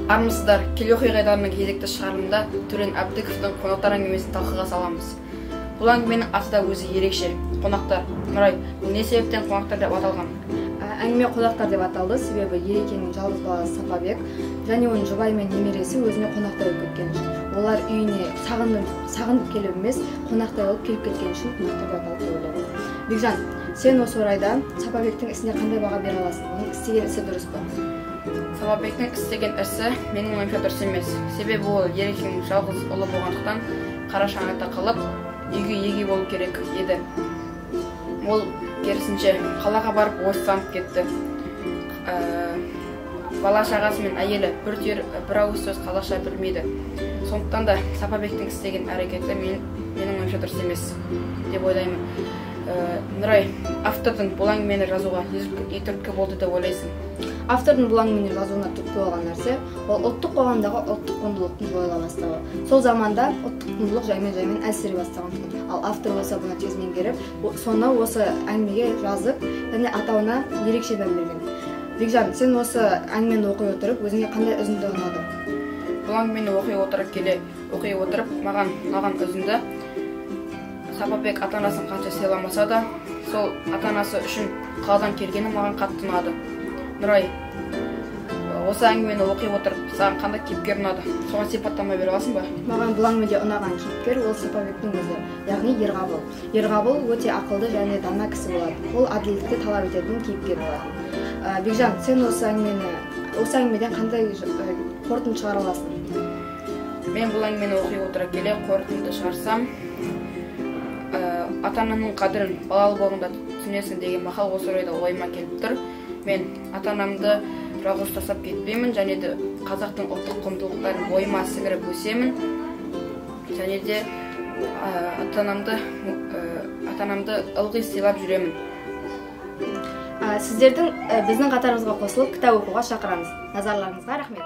Армысыздар, келі оқиғаларының кезекті шығарылымында Төлен Әбдіковтің «Қонақтар» әңгімесін талқыға саламыз. Бұл әңгіменің аты да өзі ерекше. «Қонақтар». Нұрай, бұл не себептен «Қонақтар» деп аталған? Әңгіме «Қонақтар» деп аталды, себебі Ерекеңнің жалғыз баласы Сапабек және оның жұбайы мен немересі өзіне қонақтай болып кеткен үшін. Олар үйіне сағынып келіп емес, қонақтай болып келіп кеткен үшін «Қонақтар» деп аталды деп ойлаймын. Бекжан, сен осы орайда Сапабектің ісіне қандай баға бере аласың? Оның істеген ісі дұрыс па? Сапабектің істеген ісі, менің ойымша, дұрыс емес. Себебі ол Ерекеңнің жалғыз ұлы болғандықтан, қара шаңырақта қалып, үйге еге болу керек еді. Ол керісінше қалаға барып орыстанып кетті. Бала шағасы мен әйелі бір түйір, бір ауыз сөз қазақша білмейді. Сондықтан да Сапабектің істеген әрекеті менің ойымша дұрыс емес деп ойлаймын. Нұрай, автордың бұл әңгімені жазуға не түрткі болды деп ойлайсың? Автордың бұл әңгімені жазуына түрткі болған нәрсе ол ұлттық қоғамдағы ұлттық құндылықтың жойыла бастауы. Сол заманда ұлттық құндылық жаймен жаймен әлсірей бастаған тұғын. Ал автор болса, бұны тез меңгеріп, соны осы әңгімеге жазып және атауына ерекше мән берген. Бекжан, сен осы әңгімені оқи отырып, өзіңе қандай үзінді ұнады? Бұл әңгімені оқи отырып маған ұнаған үзінді: Сапабек ата анасын қанша сыйламаса да, сол ата анасы үшін қаладан келгені маған қатты ұнады. Нұрай, осы әңгімені оқи отырып, саған қандай кейіпкер ұнады? Соған сипаттама бере аласың ба? Маған бұл әңгімеде ұнаған кейіпкер ол Сапабектің өзі, яғни Ерғабыл. Ерғабыл өте ақылды және дана кісі болатын. Ол әділдікті талап ететін кейіпкер болатын. Бекжан, сен осы әңгімеден қандай қорытынды шығара аласың? Мен бұл әңгімені оқи отыра келе қорытынды шығарсам, ата ананың қадірін балалы болғанда түсінесің деген мақал осы орайда ойыма келіп тұр. Мен ата анамды жалғыз тастап кетпеймін және де қазақтың ұлттық құндылықтарын бойыма сіңіріп өсемін және де ата анамды ылғи сыйлап жүремін. Сіздердің біздің қатарымызға қосылып, кітап оқуға шақырамыз. Назарларыңызға рахмет.